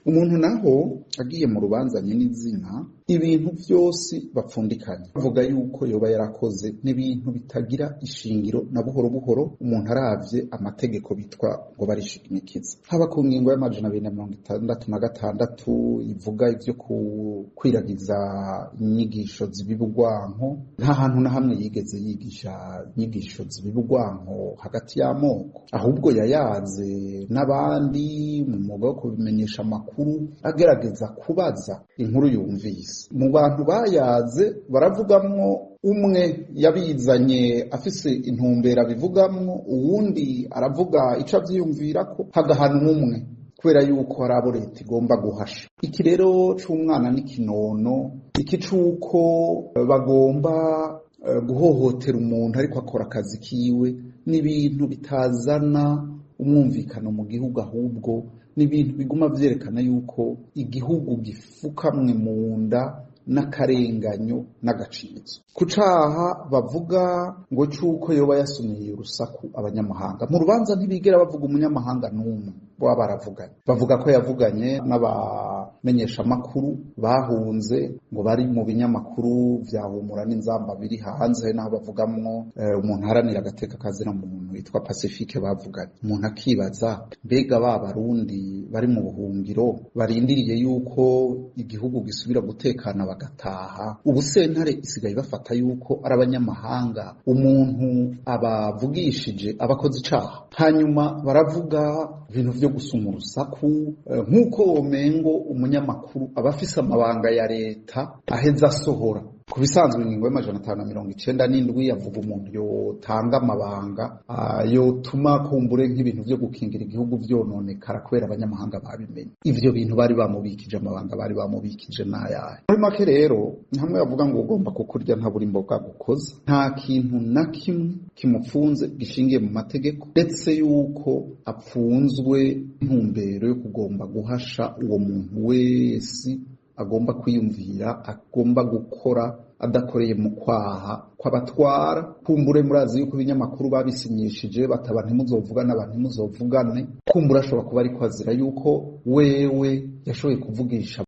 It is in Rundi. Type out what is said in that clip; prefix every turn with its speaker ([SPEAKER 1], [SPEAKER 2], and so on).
[SPEAKER 1] Umuntu naho agiye mu rubanza nyen'izina, ibintu vyose bapfundikanye bavuga yuko yoba yarakoze n'ibintu bitagira ishingiro na buhoro buhoro. Umuntu aravye amategeko bitwa ngo barishimikiza, haba ku ngingo ya 266 ivuga ivyo kwiragiza inyigisho zibibugwanko, nta hantu na hamwe yigeze yigisha inyigisho zibibugwanko hagati y'amoko, ahubwo yayaze n'abandi mu mwuga wo kubimenyesha amakuru, agerageza kubaza inkuru yumvise. Mu bantu bayaze baravugamwo umwe yabizanye afise intumbero abivugamwo, uwundi aravuga ico avyiyumvirako, hagahanwa umwe kubera yuko hari abo leta igomba guhasha. Iki rero c'umwana n'ikinono, iki c'uko bagomba guhohotera umuntu ariko akora akazi kiwe, ni ibintu bitazana umwumvikano mu gihugu, ahubwo ni ibintu biguma vyerekana yuko igihugu gifukamwe mu nda n'akarenganyo n'agacitso. Ku caha bavuga ngo c'uko yoba yasumiye urusaku abanyamahanga, mu rubanza ntibigera bavuga umunyamahanga n'umwe baba baravuganye. Bavuga ko yavuganye n'abamenyeshamakuru bahunze ngo bari mu binyamakuru vya Humura n'Inzamba biri hanze, naho bavugamwo umuntu aharanira agateka kazina muntu witwa Pacifique bavuganye. Umuntu akibaza, mbega ba Barundi bari mu buhungiro barindiriye yuko igihugu gisubira gutekana bagataha, ubu sentare isigaye bafata yuko ari abanyamahanga, umuntu abavugishije abakoze icaha? Hanyuma baravuga ibintu vyo gusuma urusaku, nk'uko womengo umunyamakuru aba afise amabanga ya leta aheza asohora. Ku bisanzwe, ingingo ya 597 yavuga umuntu yotanga amabanga yotuma kumbure nk'ibintu vyo gukingira igihugu vyononekara kubera abanyamahanga babimenye. Ivyo bintu bari bamubikije, amabanga bari bamubikije n'ayahe? Muri make rero, hamwe bavuga ngo ugomba kukurya ntabura imboga gukoza, nta kintu na kimwe kimupfunze gishingiye mu mategeko, ndetse yuko apfunzwe intumbero yo kugomba guhasha uwo muntu wese agomba kwiyumvira, agomba gukora adakoreye mu kwaha kw'abatwara. Kumbure murazi yuko ibinyamakuru babisinyishije bataba ntimuzovugane, abantu ntimuzovugane. Kumbure ashobora kuba ariko azira yuko wewe yashoboye kuvugisha.